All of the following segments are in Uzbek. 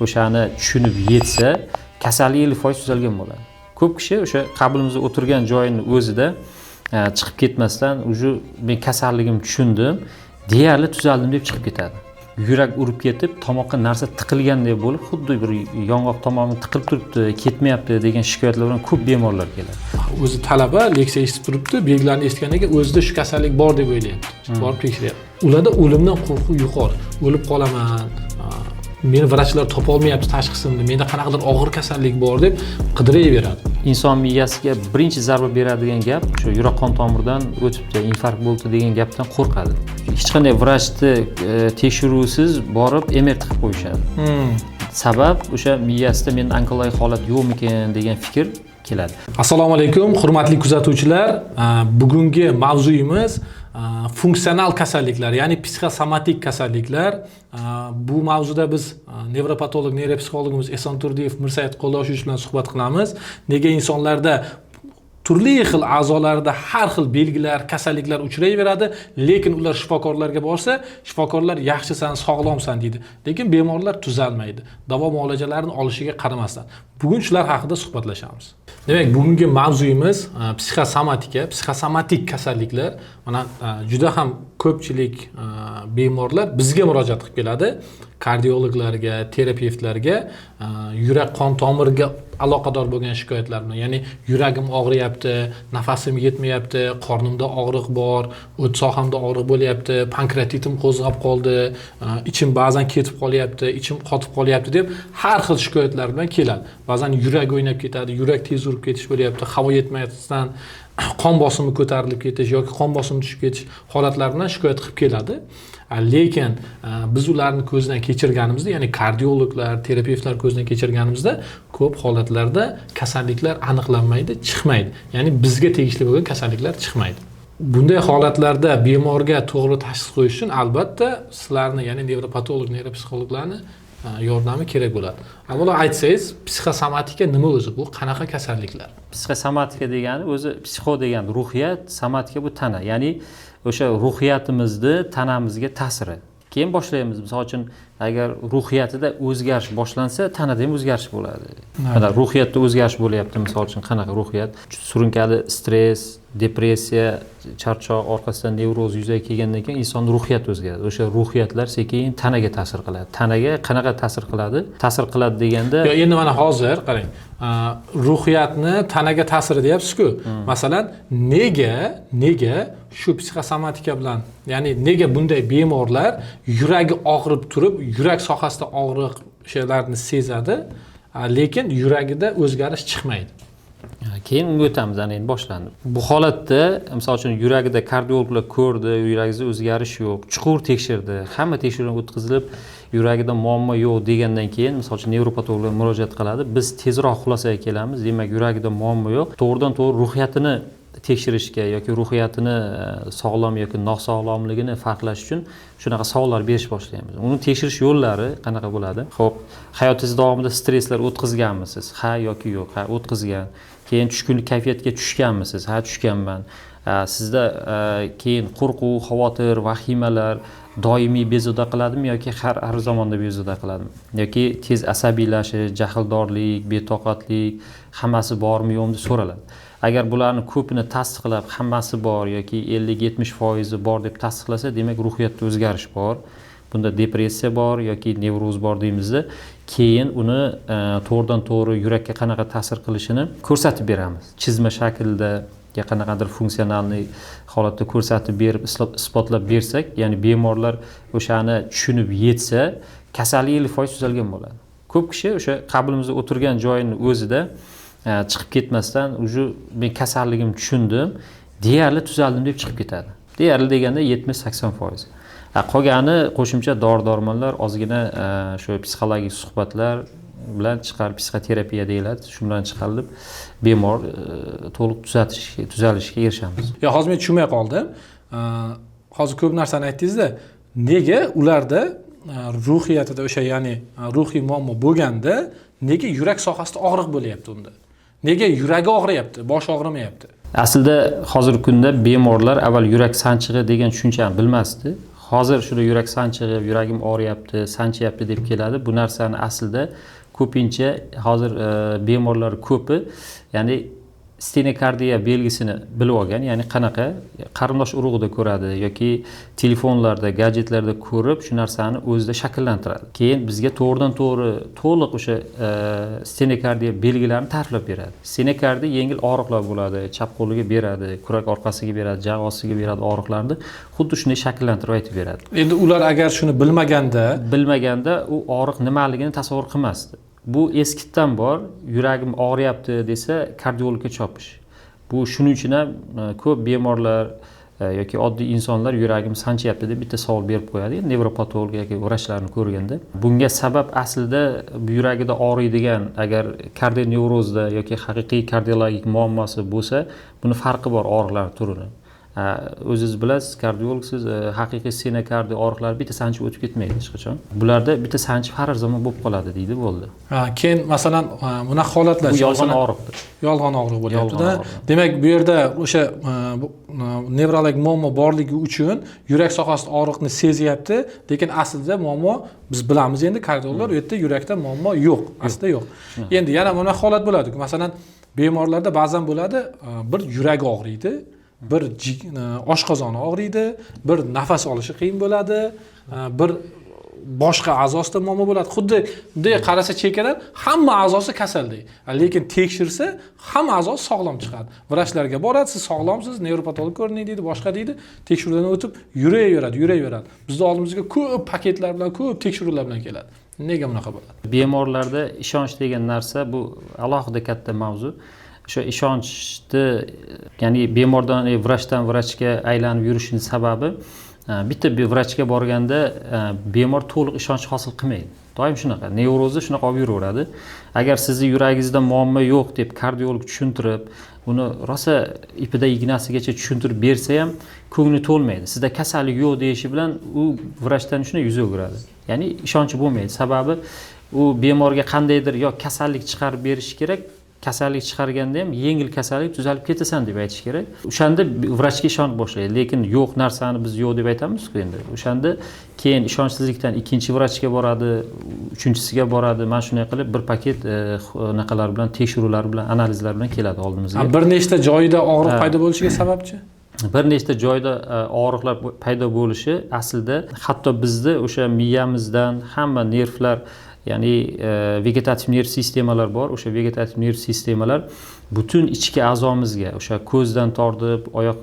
O'shani tushunib yetsa, kasallik 50% tuzalgan bo'ladi. Ko'p kishi o'sha qabulimizda o'tirgan joyini o'zida chiqib ketmasdan, уже "Men kasalligimni tushundim, deyarli tuzaldim", deb chiqib ketadi. Yurak urib ketib, tomoqqa narsa tiqilgandek bo'lib, xuddi bir yong'oq tomog'im tiqilib turibdi, ketmayapti degan shikoyatlar bilan ko'p bemorlar keladi. O'zi talaba leksiya eshitib turibdi, belgilarni eshitgandan keyin o'zida shu kasallik bor deb o'ylayapti, borib tekshiryapti. Ularda o'limdan qo'rquv yuqori: o'lib qolaman, meni vrachlar topolmayapti tashxisimni, menda qanaqadir og'ir kasallik bor, deb qidiraveradi. Inson miyasiga birinchi zarba beradigan gap shu yurak qon tomirdan o'tibdi, infarkt bo'ldi degan gapdan qo'rqadi. Hech qanday vrachni tekshiruvsiz borib MRT qilib qo'yishadi. Sabab o'sha miyasida meni onkologik holat yo'qmikin degan fikr keladi. Assalomu alaykum, hurmatli kuzatuvchilar. Bugungi mavzuyimiz funksional kasalliklar, ya'ni psixosomatik kasalliklar. Bu mavzuda biz nevropatolog, neyropsixologimiz Eson Turdiyev Mirsayit Qo'ldoshovich bilan suhbat qilamiz. Nega insonlarda turli xil a'zolarida har xil belgilar, kasalliklar uchrayveradi, lekin ular shifokorlarga borsa, shifokorlar "Yaxshisan, sog'lomsan", deydi, lekin bemorlar tuzalmaydi davo muolajalarini olishiga qaramasdan? Bugun shular haqida suhbatlashamiz. Demak, bugungi mavzuyimiz psixosomatika, psixosomatik kasalliklar. Mana juda ham ko'pchilik bemorlar bizga murojaat qilib keladi, kardiologlarga, terapevtlarga, yurak qon tomirga aloqador bo'lgan shikoyatlar bilan, ya'ni yuragim og'riyapti, nafasim yetmayapti, qornimda og'riq bor, o't sohamda og'riq bo'lyapti, pankreatitim qo'zg'ab qoldi, ichim ba'zan ketib qolyapti, ichim qotib qolyapti, deb har xil shikoyatlar bilan keladi. Ba'zan yurak o'ynab ketadi, yurak tez urib ketish bo'lyapti, havo yetmasdan qon bosimi ko'tarilib ketish yoki qon bosimi tushib ketish holatlari bilan shikoyat qilib keladi. Lekin biz ularni ko'zdan kechirganimizda, ya'ni kardiologlar, terapevtlar ko'zdan kechirganimizda, ko'p holatlarda kasalliklar aniqlanmaydi, chiqmaydi, ya'ni bizga tegishli bo'lgan kasalliklar chiqmaydi. Bunday holatlarda bemorga to'g'ri tashxis qo'yish uchun albatta sizlarni, ya'ni nevropatolog, neyropsixologlarni yordami kerak bo'ladi. Avvalo aytsangiz, psixosomatika nima o'zi, bu qanaqa kasalliklar? Psixosomatika degani o'zi psixo degani ruhiyat, somatika bu tana, ya'ni o'sha ruhiyatimizni tanamizga ta'siri. Keyin boshlaymiz. Misol uchun, agar ruhiyatida o'zgarish boshlansa, tanada ham o'zgarish bo'ladi. Mana ruhiyatda o'zgarish bo'lyapti. Misol uchun, qanaqa ruhiyat? Surunkali stress, depressiya, charchoq orqasidan nevroz yuzaga kelgandan keyin inson ruhiyati o'zgaradi. O'sha ruhiyatlar sekin tanaga ta'sir qiladi. Tanaga qanaqa ta'sir qiladi? Ta'sir qiladi deganda Yo, endi mana hozir qarang, ruhiyatni tanaga ta'siri deyapsizku. Masalan, nega shu psixosomatika bilan, ya'ni nega bunday bemorlar yuragi og'rib turib, yurak sohasida og'riq o'shalarni sezadi, lekin yuragida o'zgarish chiqmaydi? Keyin unga o'tamiz, ana endi boshlandi. Bu holatda, misol uchun, yuragida kardiologlar ko'rdi, yuragingizda o'zgarish yo'q, chuqur tekshirdi, hamma tekshiruvdan o'tkazilib, yuragida muammo yo'q degandan keyin, misol uchun, nevropatologlar murojaat qiladi. Biz tezroq xulosaga kelamiz: demak, yuragida muammo yo'q. To'g'ridan to'g'ri ruhiyatini tekshirishga yoki ruhiyatini sog'lom yoki nosog'lomligini farqlash uchun shunaqa savollar berish boshlaymiz. Uni tekshirish yo'llari qanaqa bo'ladi? Ho'p, hayotingiz davomida stresslar o'tkazganmisiz, ha yoki yo'q? Ha, o'tkazgan. Keyin tushkunlik kayfiyatga tushganmisiz? Ha, tushganman. Sizda keyin qo'rquv, xavotir, vahimalar doimiy bezovta qiladimi yoki har zamonda bezovta qiladimi, yoki tez asabiylashish, jahldorlik, betoqatlik, hammasi bormi, yo'qmi deb so'raladi. Agar bularni ko'pini tasdiqlab, hammasi bor yoki 50-70 foizi bor deb tasdiqlasa, demak, ruhiyatda o'zgarish bor, bunda depressiya bor yoki nevroz bor deymizda, keyin uni to'g'ridan to'g'ri yurakka qanaqa ta'sir qilishini ko'rsatib beramiz. Chizma shaklida yo qanaqadir функциональный holatda ko'rsatib berib, isbotlab bersak, ya'ni bemorlar o'shani tushunib yetsa, kasallik 50% tuzalgan bo'ladi. Ko'p kishi o'sha qabulimizda o'tirgan joyini o'zida chiqib ketmasdan, уже "Men kasalligimni tushundim, deyarli tuzaldim", deb chiqib ketadi. Deyarli deganda 70-80%. Qolgani qo'shimcha dori darmonlar, ozgina shu psixologik suhbatlar bilan chiqarib, psixoterapiya deyiladi, shu bilan chiqarilib, bemor to'liq tuzalishga erishamiz. Yo, hozir men tushunmay qoldim. Hozir ko'p narsani aytdingizda, nega ularda ruhiyatida o'sha, ya'ni ruhiy muammo bo'lganda, nega yurak sohasida og'riq bo'lyapti unda? Nega yuragi og'riyapti, boshi og'rimayapti? Aslida hozirgi kunda bemorlar avval yurak sanchig'i degan tushunchani bilmasdi. Hozir shuni yurak sanchig'i, yuragim og'riyapti, sanchyapti deb keladi. Bu narsani aslida ko'pincha hozir bemorlar ko'pi, ya'ni stenokardiya belgisini bilib olgan, ya'ni qanaqa qarindosh urug'ida ko'radi yoki telefonlarda, gadjetlarda ko'rib shu narsani o'zida shakllantiradi. Keyin bizga to'g'ridan to'g'ri to'liq o'sha stenokardiya belgilarini ta'riflab beradi. Stenokardiya yengil og'riqlar bo'ladi, chap qo'liga beradi, kurak orqasiga beradi, jag' ostiga beradi og'riqlarni, xuddi shunday shakllantirib aytib beradi. Endi ular agar shuni bilmaganda u og'riq nimaligini tasavvur qilmasdi. Bu eskitdan bor, yuragim og'riyapti desa kardiologga chopish. Bu shuning uchun ham ko'p bemorlar yoki oddiy insonlar yuragim sanchyapti deb bitta savol berib qo'yadi nevropatolog yoki vrachlarni ko'rganda. Bunga sabab aslida yuragida og'riydigan, agar kardionevrozda yoki haqiqiy kardiologik muammosi bo'lsa, buni farqi bor og'riqlar turini. O'zingiz bilasiz, kardiologsiz, haqiqiy stenokardiya og'riqlari bitta sanchib o'tib ketmaydi hech qachon. Bularda bitta sanchib har zamon bo'lib qoladi deydi, bo'ldi. Keyin masalan bunaqa holatlar, bu yolg'on og'riqdir. Yolg'on og'riq bo'lyapti-da. Demak, bu yerda o'sha nevrologik muammo borligi uchun yurak sohasida og'riqni sezyapti, lekin aslida muammo biz bilamiz endi kardiologlar, u yerda yurakda muammo yo'q, aslida yo'q. Endi yana bunaqa holat bo'ladi. Masalan, bemorlarda ba'zan bo'ladi, bir yuragi og'riydi, bir oshqozoni og'riydi, bir nafas olishi qiyin bo'ladi, bir boshqa a'zosida muammo bo'ladi. Xuddi bunday qarasa chekkadan hamma a'zosi kasaldek, lekin tekshirsa hamma a'zosi sog'lom chiqadi. Vrachlarga boradi, siz sog'lomsiz, nevropatolog ko'rining deydi, boshqa deydi, tekshiruvdan o'tib yuraveradi. Bizni oldimizga ko'p paketlar bilan, ko'p tekshiruvlar bilan keladi. Nega bunaqa bo'ladi? Bemorlarda ishonch degan narsa bu alohida katta mavzu. O'sha ishonchni, ya'ni bemordan vrachdan vrachga aylanib yurishining sababi, bitta vrachga borganda bemor to'liq ishonch hosil qilmaydi. Doim shunaqa, nevrozni shunaqa olib yuraveradi. Agar sizni yuragingizda muammo yo'q deb kardiolog tushuntirib, uni rosa ipida ignasigacha tushuntirib bersa ham ko'ngli to'lmaydi. Sizda kasallik yo'q deyishi bilan u vrachdan shunday yuz o'giradi. Ya'ni ishonchi bo'lmaydi. Sababi u bemorga qandaydir yo kasallik chiqarib berishi kerak, kasallik chiqarganda ham yengil kasallik tuzalib ketasan deb aytish kerak. O'shanda vrachga ishonib boshlaydi. Lekin yo'q narsani biz yo'q deb aytamiz-ku endi. O'shanda keyin ishonchsizlikdan ikkinchi vrachga boradi, uchinchisiga boradi. Mana shunday qilib bir paket anaqalar bilan, tekshiruvlar bilan, analizlar bilan keladi oldimizga. Bir nechta joyida og'riq paydo bo'lishiga sababchi? Bir nechta joyda og'riqlar paydo bo'lishi aslida hatto bizni o'sha miyamizdan hamma nervlar, ya'ni vegetativ nerv sistemalar bor. O'sha vegetativ nerv sistemalar butun ichki a'zomizga, o'sha ko'zdan tortib oyoq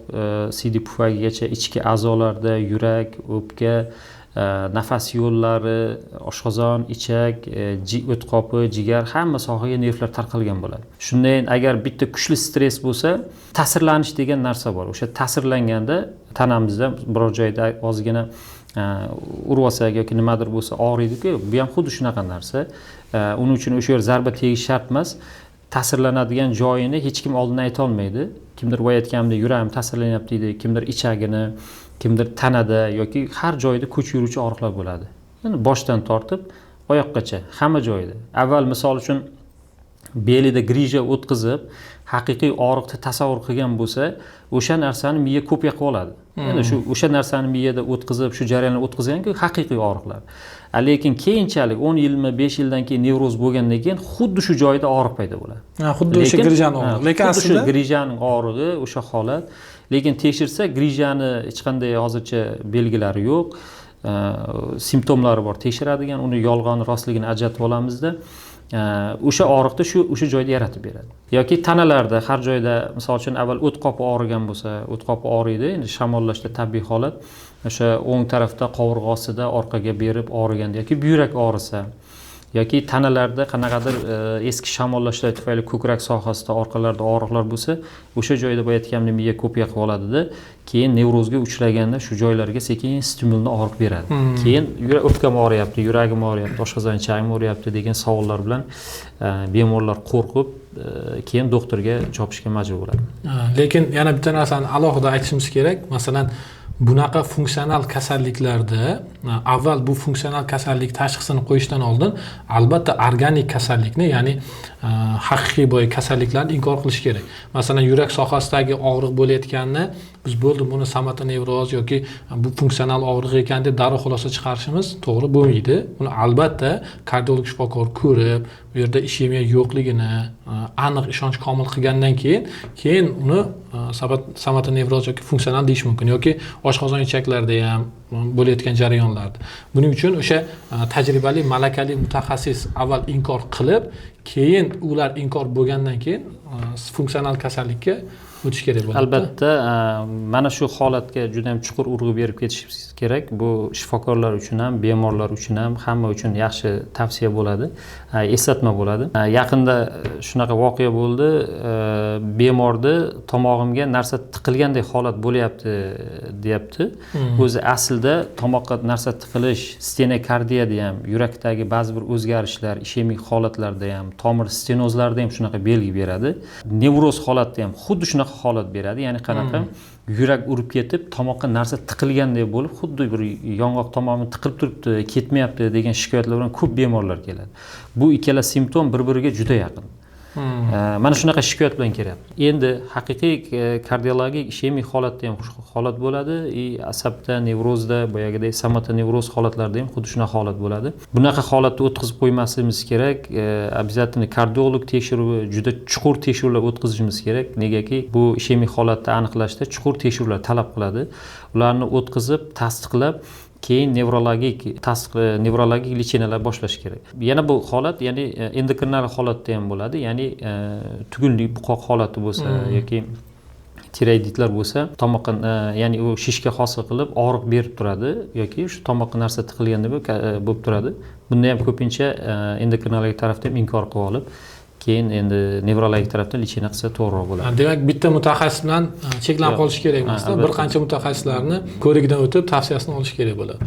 siydik pufagigacha ichki a'zolarda yurak, o'pka, nafas yo'llari, oshqozon, ichak, o't qopi, jigar, hamma sohaga nervlar tarqalgan bo'ladi. Shundan agar bitta kuchli stress bo'lsa, ta'sirlanish degan narsa bor. O'sha ta'sirlanganda tanamizda biror joyda ozgina urib olsak yoki nimadir bo'lsa og'riydi-ku, bu ham xuddi shunaqa narsa. Uning uchun o'sha yer zarba tegish shart emas. Ta'sirlanadigan joyini hech kim oldindan ayta olmaydi. Kimdir boya aytganimdek yuragim ta'sirlanyapti deydi, kimdir ichagini, kimdir tanada yoki har joyda ko'chib yuruvchi og'riqlar bo'ladi. Ya'ni boshdan tortib oyoqqacha hamma joyda. Avval misol uchun belida grija o'tkazib, haqiqiy og'riqni tasavvur qilgan bo'lsa, o'sha narsani miya kopiya qilib oladi. Ya'ni shu o'sha narsani miyada o'tkazib, shu jarayonni o'tkazgan-ku haqiqiy og'riqlar. Lekin keyinchalik 10 yilmi, 5 yildan keyin nevroz bo'lgandan keyin xuddi shu joyda og'riq paydo bo'ladi. Xuddi o'sha grijaning og'rig'i. Lekin aslida shu grijaning og'rig'i o'sha holat. Lekin tekshirsa grijani hech qanday hozircha belgilari yo'q. Simptomlari bor, tekshiradigan, uni yolg'on rostligini ajratib olamizda. O'sha og'riqni shu o'sha joyda yaratib beradi. Yoki tanalarda har joyda, misol uchun avval o't qopi og'rigan bo'lsa, o't qopi og'riydi, endi shamollashda tabiiy holat. O'sha o'ng tarafda qovurg'a ostida orqaga berib og'riganda yoki buyrak og'risa yoki tanalarda qanaqadir eski shamollashlar tufayli ko'krak sohasida orqalarda og'riqlar bo'lsa, o'sha joyda boya aytganimdek miya kopiya qilib oladida, keyin nevrozga uchraganda shu joylarga sekin stimulni og'riq beradi. Keyin o'pkam og'riyapti, yuragim og'riyapti, oshqozon ichagim og'riyapti degan savollar bilan bemorlar qo'rqib, keyin doktorga chopishga majbur bo'ladi. Lekin yana bitta narsani alohida aytishimiz kerak. Masalan, bunaqa funksional kasalliklarda avval bu funksional kasallik tashxisini qo'yishdan oldin albatta organik kasallikni, ya'ni haqiqiy boya kasalliklarni inkor qilish kerak. Masalan, yurak sohasidagi og'riq bo'layotganini biz bo'ldi buni somatonevroz yoki bu funksional og'riq ekan deb darrov xulosa chiqarishimiz to'g'ri bo'lmaydi. Buni albatta kardiolog shifokor ko'rib, bu yerda ishemiya yo'qligini aniq ishonch komil qilgandan keyin uni somatonevroz yoki funksional deyish mumkin, yoki oshqozon ichaklarida ham bo'layotgan jarayonlarda. Buning uchun o'sha tajribali, malakali mutaxassis avval inkor qilib, keyin ular inkor bo'lgandan keyin funksional kasallikka o'tish kerak bo'ladi. Albatta, mana shu holatga juda ham chuqur urg'u berib ketishimiz kerak. Bu shifokorlar uchun ham, bemorlar uchun ham, hamma uchun yaxshi tavsiya bo'ladi, eslatma bo'ladi. Yaqinda shunaqa voqea bo'ldi. Bemorni tomog'imga narsa tiqilgandek holat bo'lyapti deyapti. O'zi aslida tomoqqa narsa tiqilish stenokardiyada ham, yurakdagi ba'zi bir o'zgarishlar, ishemik holatlarda ham, tomir stenozlarida ham shunaqa belgi beradi. Nevroz holatda ham xuddi shunaqa holat beradi. Ya'ni qanaqa yurak urib ketib, tomoqqa narsa tiqilgandek bo'lib, xuddi bir yong'oq tomog'im tiqilib turibdi, ketmayapti degan shikoyatlar bilan ko'p bemorlar keladi. Bu ikkala simptom bir-biriga juda yaqin. Mana shunaqa shikoyat bilan kelyapti. Endi haqiqiy kardiologik ishemik holatda ham holat bo'ladi, asabda, nevrozda, boyagidek somatonevroz holatlarida ham xuddi shunaqa holat bo'ladi. Bunaqa holatni o'tkazib qo'ymasligimiz kerak. Обязательно kardiolog tekshiruvi, juda chuqur tekshiruvlar o'tkazishimiz kerak. Negaki bu ishemik holatni aniqlashda chuqur tekshiruvlar talab qiladi. Ularni o'tkazib, tasdiqlab, keyin nevrologik nevrologik лечения lar boshlash kerak. Yana bu holat, ya'ni endokrinal holatda ham bo'ladi, ya'ni tugunli buqoq holati bo'lsa yoki tiroiditlar bo'lsa, tomoqqa, ya'ni u shishka hosil qilib og'riq berib turadi yoki shu tomoqqa narsa tiqilganda bo'lib turadi. Bunda ham ko'pincha endokrinologik tarafda ham inkor qilib olib, keyin endi nevrologik tarafdan лечение qilsa to'g'riroq bo'ladi. Demak, bitta mutaxassis bilan cheklanib qolish kerak emas, bir qancha mutaxassislarni ko'rigidan o'tib tavsiyasini olish kerak bo'ladi.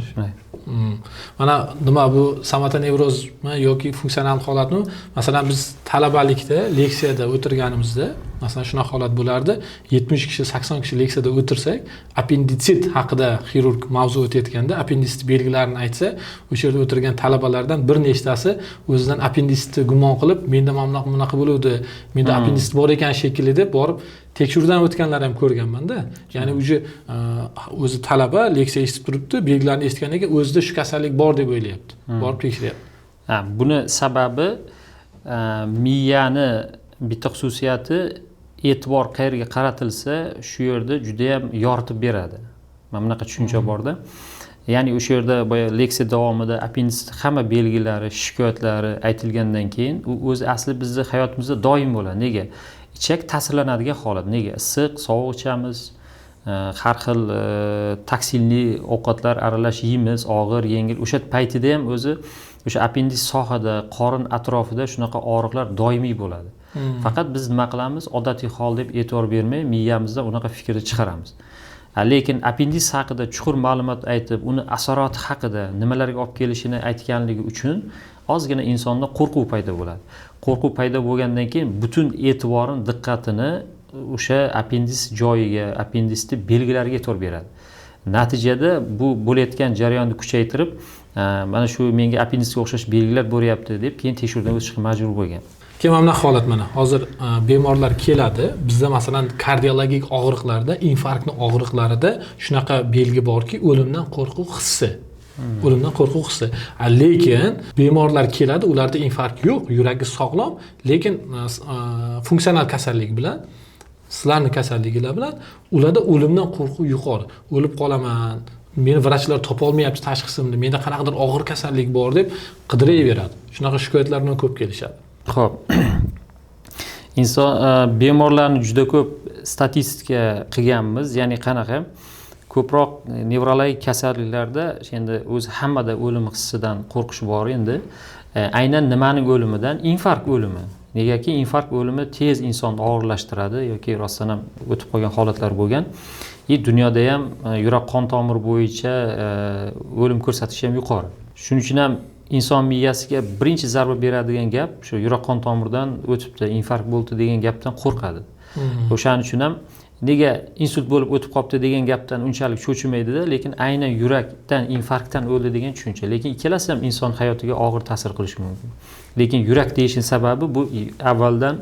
Mana nima bu somatonevrozmi yoki funksional holatmi? Masalan, biz talabalikda leksiyada o'tirganimizda, masalan, shunaqa holat bo'lardi. 70 kishi, 80 kishi leksiyada o'tirsak, appenditsit haqida xirurg mavzu o'tayotganda appenditsit belgilarini aytsa, o'sha yerda o'tirgan talabalardan bir nechtasi o'zidan appenditsitni gumon qilib, menda mana bunaqa bo'luvdi, menda appenditsit bor ekan shekilli deb borib tekshiruvdan o'tganlar ham ko'rganman-da. Ya'ni уже o'zi talaba leksiya eshitib turibdi, belgilarni eshitgandan keyin o'zida shu kasallik bor deb o'ylayapti. Borib tekshiryapti. Buni sababi miyani bitta xususiyati, e'tibor qayerga qaratilsa, shu yerda juda ham yoritib beradi. Mana bunaqa tushuncha borda. Ya'ni o'sha yerda boya leksiya davomida appenditsit hamma belgilari, shikoyatlari aytilgandan keyin u o'zi asli bizni hayotimizda doim bo'ladi. Nega? Ichak ta'sirlanadigan holat. Nega? Issiq, sovuq ichamiz, har xil toksinli ovqatlar aralash yeymiz, og'ir, yengil. O'sha paytida ham o'zi o'sha appendis sohada, qorin atrofida shunaqa og'riqlar doimiy bo'ladi. Faqat biz nima qilamiz? Odatiy hol deb e'tibor bermay, miyamizda unaqa fikrni chiqaramiz. Lekin appendis haqida chuqur ma'lumot aytib, uni asorati haqida, nimalarga olib kelishini aytganligi uchun ozgina insonda qo'rquv paydo bo'ladi. Qo'rquv paydo bo'lgandan keyin butun e'tiborini, diqqatini o'sha appendis joyiga, appendisni belgilariga e'tibor beradi. Natijada bu bo'layotgan jarayonni kuchaytirib, mana shu menga appendisga o'xshash belgilar bo'lyapti deb keyin tekshiruvdan o'tishga majbur bo'lgan. Keyin mana bunaqa holat, mana hozir bemorlar keladi. Bizda masalan kardiologik og'riqlarda, infarktni og'riqlarida shunaqa belgi borki, o'limdan qo'rquv hissi. O'limdan qo'rquv hissi. Lekin bemorlar keladi, ularda infarkt yo'q, yuragi sog'lom, lekin funksional kasallik bilan, sizlarning kasalliginglar bilan ularda o'limdan qo'rquv yuqori. O'lib qolaman, meni vrachlar topa olmayapti tashxisimni, menda qanaqadir og'ir kasallik bor deb qidiraveradi. Shunaqa shikoyatlar bilan ko'p kelishadi. Xo'p. Inson bemorlarni juda ko'p statistika qilganmiz, ya'ni qanaqa ko'proq nevrologik kasalliklarda endi o'zi hammada o'lim hissidan qo'rqish bor endi. Aynan nimaning o'limidan? Infarkt o'limi. Negaki infarkt o'limi tez insonni og'irlashtiradi yoki rostdan ham o'tib qolgan holatlar bo'lgan. Dunyoda ham yurak qon tomir bo'yicha o'lim ko'rsatkichi ham yuqori. Shuning uchun ham inson miyasiga birinchi zarba beradigan gap shu yurak qon tomirdan o'tibdi, infarkt bo'ldi degan gapdan qo'rqadi. O'shaning uchun ham nega insult bo'lib o'tib qolibdi degan gapdan unchalik cho'chimaydida, lekin aynan yurakdan, infarktdan o'ldi degan tushuncha. Lekin ikkalasi ham inson hayotiga og'ir ta'sir qilishi mumkin. Lekin yurak deyishning sababi bu avvaldan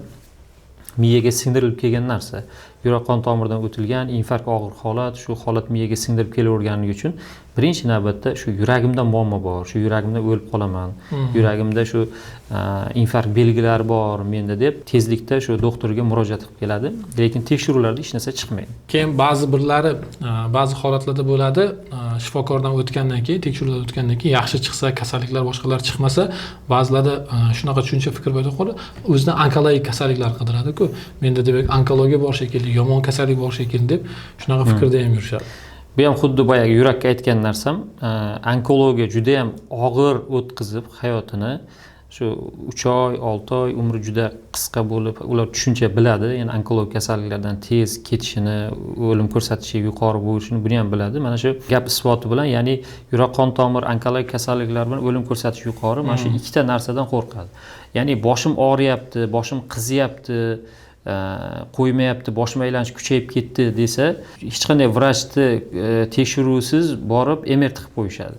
miyaga singdirilib kelgan narsa. yurak qon tomirdan o'tilgan infarkt og'ir holat, shu holat miyaga singdirib kelaverganligi uchun birinchi navbatda shu yuragimda muammo bor, shu yuragimda o'lib qolaman, yuragimda shu infarkt belgilari bor menda deb tezlikda shu doktorga murojaat qilib keladi. Lekin tekshiruvlarda hech narsa chiqmaydi. Keyin ba'zi birlari ba'zi holatlarda bo'ladi, shifokordan o'tgandan keyin, tekshiruvdan o'tgandan keyin yaxshi chiqsa, kasalliklar boshqalar chiqmasa, ba'zilarda shunaqa tushuncha fikr paydo bo'ladi, o'zidan onkologik kasalliklar qidiradi-ku. Menda demak onkologiya bor shekilli, yomon kasallik bor shekilli deb shunaqa fikrda ham yurishadi. Bu ham xuddi boyagi yurakka aytgan narsam, onkologiya juda ham og'ir o'tkazib hayotini, shu 3 oy, 6 oy umri juda qisqa bo'lib, ular tushuncha biladi, ya'ni onkologik kasalliklardan tez ketishini, o'lim ko'rsatishi yuqori bo'lishini buni ham biladi. Mana shu gap isboti bilan, ya'ni yurak qon tomir onkologik kasalliklar bilan o'lim ko'rsatishi yuqori, mana shu ikkita narsadan qo'rqadi. Ya'ni boshim og'riyapti, boshim qiziyapti, qo'ymayapti, boshim aylanish kuchayib ketdi desa, hech qanday vrachni tekshiruvsiz borib MRT qilib qo'yishadi.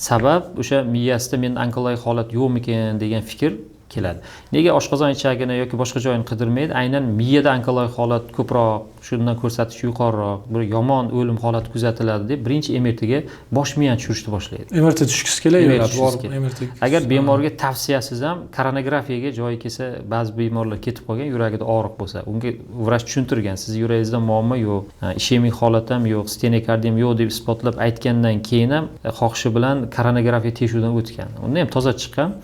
Sabab o'sha miyasida menda onkologik holat yo'qmikin degan fikr keladi. Nega oshqozon ichagini yoki boshqa joyini qidirmaydi? Aynan miyada onkologik holat ko'proq, shundan ko'rsatish yuqoriroq, bir yomon o'lim holati kuzatiladi deb birinchi MRTga bosh miyani tushirishni boshlaydi. MRT tushgisi kelaveradi, borib MRT. Agar bemorga tavsiyasiz ham koronografiyaga joyi kelsa, ba'zi bemorlar ketib qolgan, yuragida og'riq bo'lsa, unga vrach tushuntirgan, siz yuragingizda muammo yo'q, ishemik holat ham yo'q, stenokardiya ham yo'q deb isbotlab aytgandan keyin ham xohishi bilan koronografiya tekshiruvdan o'tgan. Unda ham toza chiqqan.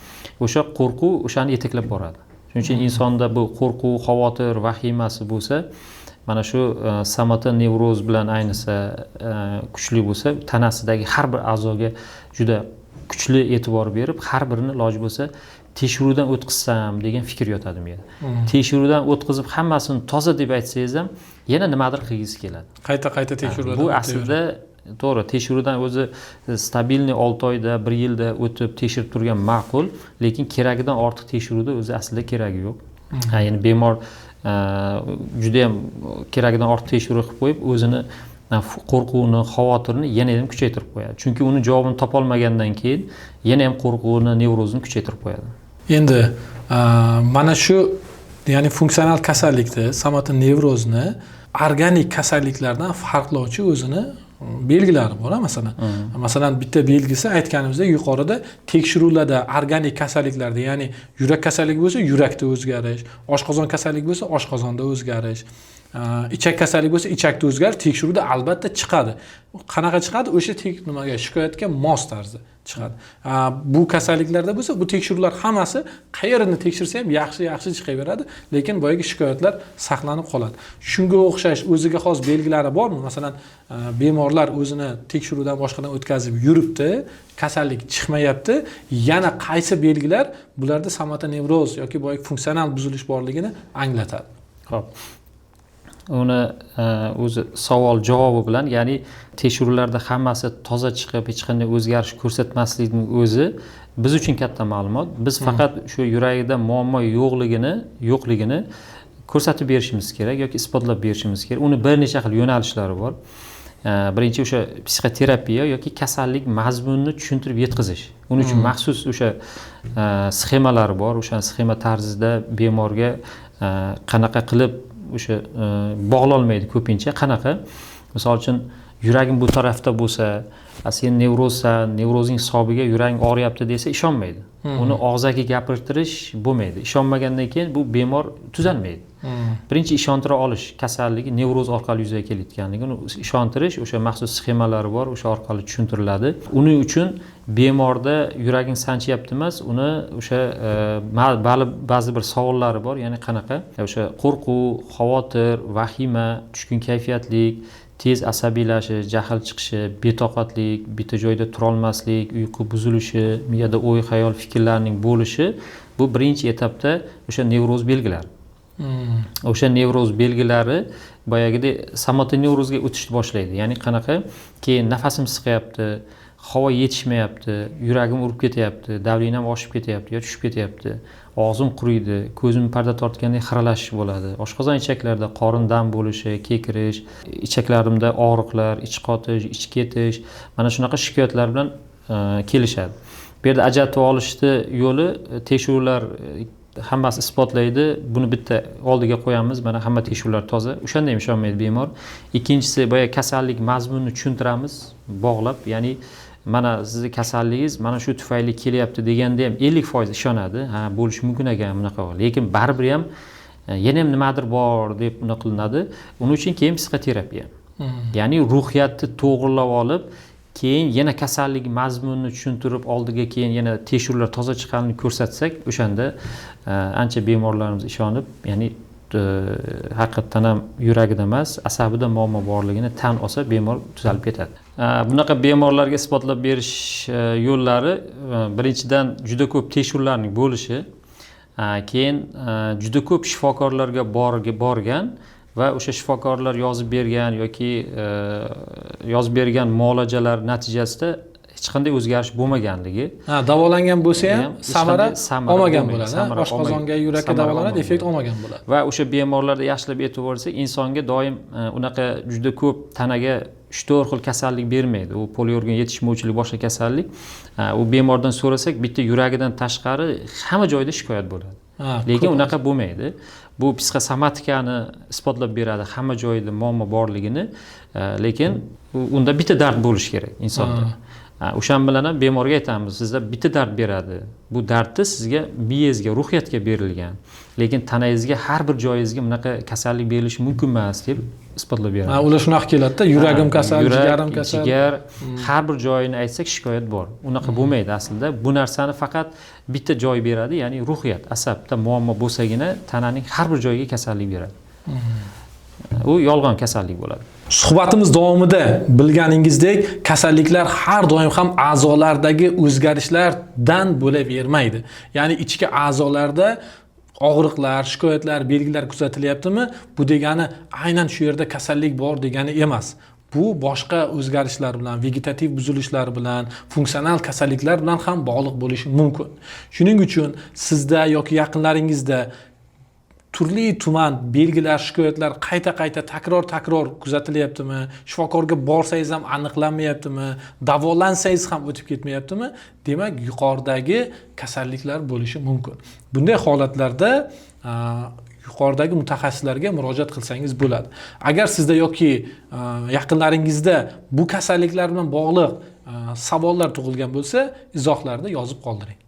O'sha qo'rquv o'shani yetaklab boradi. Shuning uchun insonda bu qo'rquv, xavotir, vahimasi bo'lsa, mana shu somatonevroz bilan ayniqsa kuchli bo'lsa, tanasidagi har bir a'zoga juda kuchli e'tibor berib, har birini iloji bo'lsa tekshiruvdan o'tkazsam degan fikr yotadi miyada. Tekshiruvdan o'tkazib hammasini toza deb aytsangiz ham yana nimadir qilgisi keladi. Qayta-qayta tekshiruvdan. Bu aslida to'g'ri, tekshiruvdan o'zi stabilniy 6 oyda, 1 yilda o'tib tekshirib turgan ma'qul, lekin keragidan ortiq tekshiruvda o'zi aslida keragi yo'q. Ya'ni bemor juda ham keragidan ortiq tekshiruv qilib qo'yib, o'zini qo'rquvini, xavotirini yana ham kuchaytirib qo'yadi. Chunki uni javobini topolmagandan keyin yana ham qo'rquvini, nevrozini kuchaytirib qo'yadi. Endi mana shu, ya'ni funksional kasallikni, somatonevrozni organik kasalliklardan farqlovchi o'zini belgilari bor, masalan. Masalan, bitta belgisi aytganimizdek yuqorida tekshiruvlarda organik kasalliklarda, ya'ni yurak kasalligi bo'lsa yurakda o'zgarish, oshqozon kasalligi bo'lsa oshqozonda o'zgarish, ichak kasalligi bo'lsa ichakda o'zgarish tekshiruvda albatta chiqadi. Qanaqa chiqadi? O'sha nimaga shikoyatga mos tarzda chiqadi. Bu kasalliklarda bo'lsa bu tekshiruvlar hammasi qayerini tekshirsa ham yaxshi chiqaveradi, lekin boyagi shikoyatlar saqlanib qoladi. Shunga o'xshash o'ziga xos belgilari bormi? Masalan, bemorlar o'zini tekshiruvdan boshqadan o'tkazib yuribdi, kasallik chiqmayapti, yana qaysi belgilar bularda somatonevroz yoki boyagi funksional buzilish borligini anglatadi? Xo'p. Uni o'zi savol javobi bilan, ya'ni tekshiruvlarda hammasi toza chiqib, hech qanday o'zgarish ko'rsatmaslikning o'zi biz uchun katta ma'lumot. Biz faqat shu yuragida muammo yo'qligini ko'rsatib berishimiz kerak yoki isbotlab berishimiz kerak. Uni bir necha xil yo'nalishlari bor. Birinchi o'sha psixoterapiya yoki kasallik mazmunini tushuntirib yetkazish. Uning uchun maxsus o'sha sxemalar bor. O'sha sxema tarzida bemorga qanaqa qilib o'sha bog'lolmaydi ko'pincha. Qanaqa? Misol uchun yuragim bu tarafda bo'lsa, sen nevrozsan, nevrozing hisobiga yuraging og'riyapti desa ishonmaydi. Uni og'zaki gapirtirish bo'lmaydi. Ishonmagandan keyin bu bemor tuzalmaydi. Birinchi ishontira olish, kasalligi nevroz orqali yuzaga kelayotganligini ishontirish, o'sha maxsus sxemalari bor, o'sha orqali tushuntiriladi. Uning uchun bemorda yuraging sanchyapti emas, uni o'sha ba'zi bir savollari bor, ya'ni qanaqa? O'sha qo'rquv, xavotir, vahima, tushkun kayfiyatlik, tez asabiylashish, jahl chiqishi, betoqatlik, bitta joyda turolmaslik, uyqu buzilishi, miyada o'y, xayol, fikrlarning bo'lishi, bu birinchi etapda o'sha nevroz belgilari. O'sha nevroz belgilari boyagidek somatonevrozga o'tishni boshlaydi. Ya'ni qanaqa? Keyin nafasim siqayapti, havo yetishmayapti, yuragim urib ketyapti, davlinam oshib ketyapti yo tushib ketyapti, og'zim quriydi, ko'zim parda tortgandek xiralashish bo'ladi, oshqozon ichaklarida qorin dam bo'lishi, kekirish, ichaklarimda og'riqlar, ich qotish, ich ketish, mana shunaqa shikoyatlar bilan kelishadi. Bu yerda ajratib olishni yo'li tekshiruvlar Hammasi isbotlaydi. Buni bitta oldiga qo'yamiz, mana hamma tekshiruvlar toza, o'shanda ham ishonmaydi bemor. Ikkinchisi, boya kasallik mazmunini tushuntiramiz bog'lab, ya'ni mana sizni kasalligingiz mana shu tufayli kelyapti deganda ham 50% ishonadi, ha, bo'lishi mumkin ekan bunaqa, lekin baribir ham yana ham nimadir bor deb uni qilinadi. Uning uchun keyin psixoterapiya, ya'ni ruhiyatni to'g'irlab olib, keyin yana kasallik mazmunini tushuntirib, oldiga keyin yana tekshiruvlar toza chiqqanini ko'rsatsak, o'shanda ancha bemorlarimiz ishonib, ya'ni haqiqatdan ham yuragida emas, asabida muammo borligini tan olsa, bemor tuzalib ketadi. Bunaqa bemorlarga isbotlab berish yo'llari, birinchidan, juda ko'p tekshiruvlarning bo'lishi, keyin juda ko'p shifokorlarga borgan va o'sha shifokorlar yozib bergan yoki yozib bergan muolajalar natijasida hech qanday o'zgarish bo'lmaganligi. Ha, davolangan bo'lsa ham samara olmagan bo'ladi. Oshqozonga, yurakka davolanadi, effekt olmagan bo'ladi. Va o'sha bemorlarda yaxshilab e'tibor bersak, insonga doim unaqa juda ko'p tanaga 3-4 xil kasallik bermaydi. U poliorgan yetishmovchilik, boshqa kasallik. U bemordan so'rasak, bitta yuragidan tashqari hamma joyda shikoyat bo'ladi. Lekin unaqa bo'lmaydi. Bu psixosomatikani isbotlab beradi, hamma joyda muammo borligini, lekin unda bitta dard bo'lishi kerak insonda. O'shan bilan ham bemorga aytamiz, sizda bitta dard beradi. Bu dardni sizga miyangizga, ruhiyatga berilgan. Lekin tanangizga, har bir joyingizga bunaqa kasallik berilishi mumkin emas deb isbotlab beramiz. Ular shunaqa keladi-da, yuragim kasal, jigarim kasal. Jigar, har bir joyini aytsak shikoyat bor. Unaqa bo'lmaydi aslida. Bu narsani faqat bitta joy beradi, ya'ni ruhiyat, asabda muammo bo'lsagina tananing har bir joyiga kasallik beradi. U yolg'on kasallik bo'ladi. Suhbatimiz davomida bilganingizdek, kasalliklar har doim ham a'zolardagi o'zgarishlardan bo'lavermaydi. Ya'ni ichki a'zolarda og'riqlar, shikoyatlar, belgilar kuzatilyaptimi? Bu degani aynan shu yerda kasallik bor degani emas. Bu boshqa o'zgarishlar bilan, vegetativ buzilishlar bilan, funksional kasalliklar bilan ham bog'liq bo'lishi mumkin. Shuning uchun sizda yoki yaqinlaringizda turli tuman belgilar, shikoyatlar qayta-qayta, takror-takror kuzatilyaptimi? Shifokorga borsangiz ham aniqlanmayaptimi? Davolansangiz ham o'tib ketmayaptimi? Demak, yuqoridagi kasalliklar bo'lishi mumkin. Bunday holatlarda yuqoridagi mutaxassislarga murojaat qilsangiz bo'ladi. Agar sizda yoki yaqinlaringizda bu kasalliklar bilan bog'liq savollar tug'ilgan bo'lsa, izohlarda yozib qoldiring.